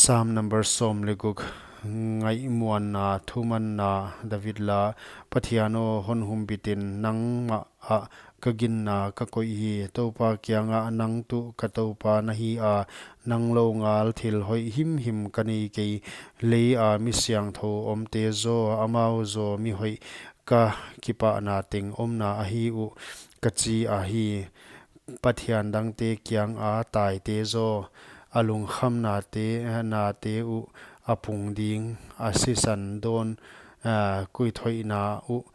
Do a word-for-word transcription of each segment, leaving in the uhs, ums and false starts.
Psalm number sawm leh guk. Ngaihmuanna, thumanna. David la. Pathian aw, hon humbit in, nangmah ah ka ginna ka koih hi. Toupa kiangah, nang tuh ka Toupa na hi a, nang lou ngal thil hoih himhim ka nei kei. Lei a mi siangthou omte zaw, amau zaw mi hoih ka kipahna teng omna ahi uh, ka chi ahi. Pathian dangte kianga taite zaw, a lungkhamnate, nate uh a pung ding, a sisan dawn, ah, kuithoihna uh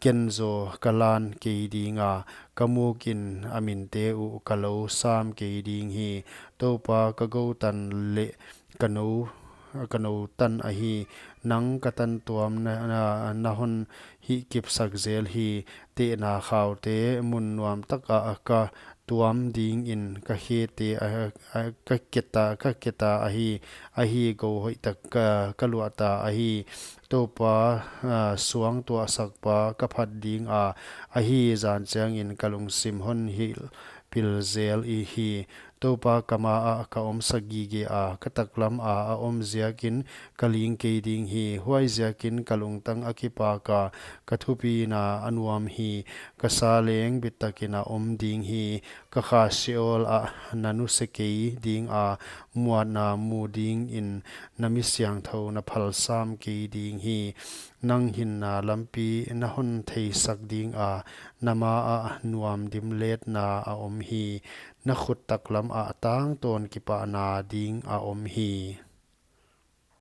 ken zaw ka lan kei ding a, ka muk in a minte uh ka lou sam kei ding hi. Toupa, ka gou tan leh ka nou, ka nou tan ahi. Nang ka tan tuam na, na, na hon hihkipsak zel hi. Tehna khaute mun nuam tak ah ka tuam ding in ka khete, ah, ah, ka keta, ka keta ahi. Ahi, gou hoih tak ka, ka luahta ahi. Toupa, ah, suang tuahsakpa ka phat ding a, ahi, zan chiangin ka lungsim hon hilh pil zel hi. Toupa ka ma ah ka omsak gige a, ka taklam a a om ziakin ka ling kei ding hi. Huaiziakin ka lungtang a kipak a, ka thupina a nuam hi. Ka sa leng bit takin a om ding hi. Ka kha Sheol ah na nuse kei ding a, muanna mu ding in na mi siangthou na phal sam kei ding hi. Nang hinna lampi na hon theisak ding a, na ma ah nuam dimletna a om hi. Na khut taklam ah tangtawn kipahna ding a om hi.